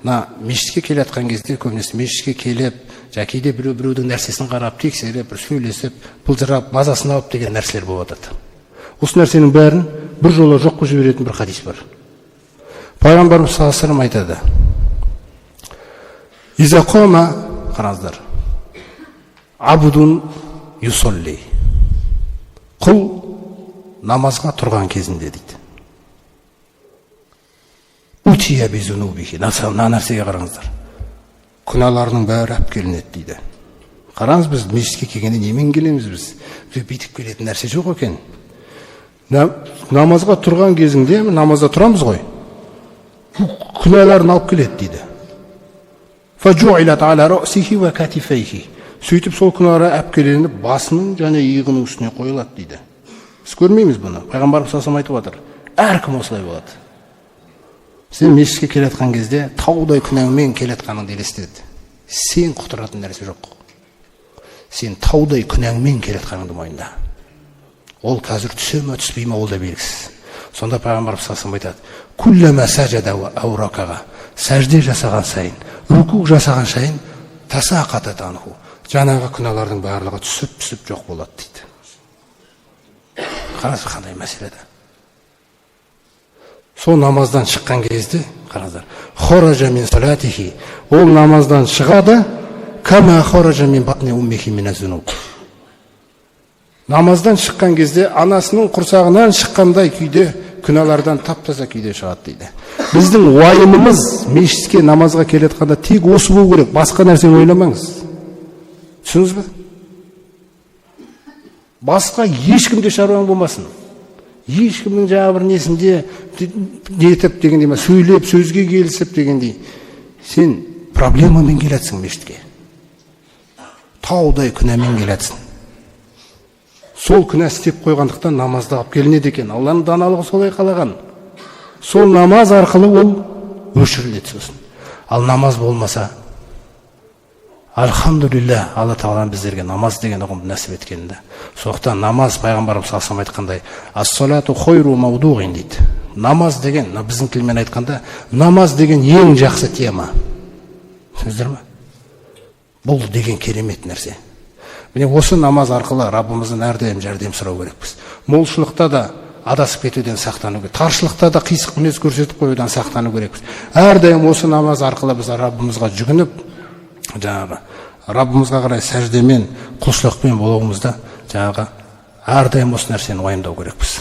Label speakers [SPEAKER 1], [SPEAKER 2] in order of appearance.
[SPEAKER 1] Мына мешітке келе жатқан кезде көбінесе мешітке келіп, жаңа кейде біреу біреудің нәрсесін қарап, тексеріп, бір сөйлесіп, былжырап, мазасын алып деген нәрселер болып жатады. Осы нәрсенің бәрін бір жола жоқ қылып жіберетін бір хадис бар. Пайғамбарымыз саллаллаху алейхи айтады: Иза қома, қараңыздар, абдун юсолли, құл намазға тұрған кезінде дейді. Утия бизунубихи, мына нәрсеге қараңыздар, күнәларының бәрі алып келінеді дейді. Қараңыз, біз мешітке келгенде немен келеміз? Біз бүйтіп келетін нәрсе жоқ екен. Намазға тұрған кезіңде, намазда тұрамыз ғой, күнәларын алып келеді дейді. Сөйтіп сол күнәлары алып келініп, басының және иығының үстіне қойылады дейді. Біз көрмейміз бұны, пайғамбарымыз саллаллаху айтып жатыр, әркім осылай болады. Сен мешітке келе жатқан кезде таудай күнәңмен келе жатқаныңды елестет. Сен құтыратын нәрсе жоқ. Сен таудай күнәңмен келе жатқаныңды мойында. Ол қазір түсе ме, түспей ме, ол да белгісіз. Сонда пайғамбарымыз саллаллаху айтады: куллама сажада ау ракаға, сәжде жасаған сайын, руку жасаған сайын, тасақатат анху, жаңағы күнәлардың барлығы түсіп түсіп жоқ болады дейді. Қараңыз, қандай мәселе да. Сол намаздан шыққан кезде, қараңыздар, хоража мин салатихи, ол намаздан шығады, кама хоража мин батни уммихи мин зунуб. Намаздан шыққан кезде анасының құрсағынан шыққандай күйде, күнәлардан тап таза күйде шығады дейді. Біздің уайымымыз мешітке намазға келе жатқанда тек осы болу керек, басқа нәрсені ойламаңыз. Түсіндіңіз бе? Басқа ешкімде шаруаң болмасын, ешкімнің жаңағы бір несінде нетіп дегендей ма, сөйлеп, сөзге келісіп дегендей. Сен проблемамен келатсың мешітке, таудай күнәмен келатсың. Сол күнә істеп қойғандықтан намазда алып келінеді екен. Алланың даналығы солай қалаған. Сол намаз арқылы ол өшіріледі сосын. Ал намаз болмаса, альхамдулилля, Алла тағала біздерге намаз деген ұғымды нәсіп еткен да. Сондықтан намаз, пайғамбарымыз саллаллаху айтқандай, ассалату хойру маудуғин дейді. Намаз деген, мына біздің тілмен айтқанда, намаз деген ең жақсы тема. Түсіндіңіздер ме? Бұл деген керемет нәрсе. Міне, осы намаз арқылы Раббымыздан әрдайым жәрдем сұрау керекпіз. Молшылықта да адасып кетуден сақтану керек, таршылықта да қисық мінез көрсетіп қоюдан сақтану керекпіз. Әрдайым осы намаз арқылы біз Раббымызға жүгініп, жаңағы Раббымызға қарай сәждемен, құлшылықпен болуымызда жаңағы әрдайым осы нәрсені уайымдау керекпіз.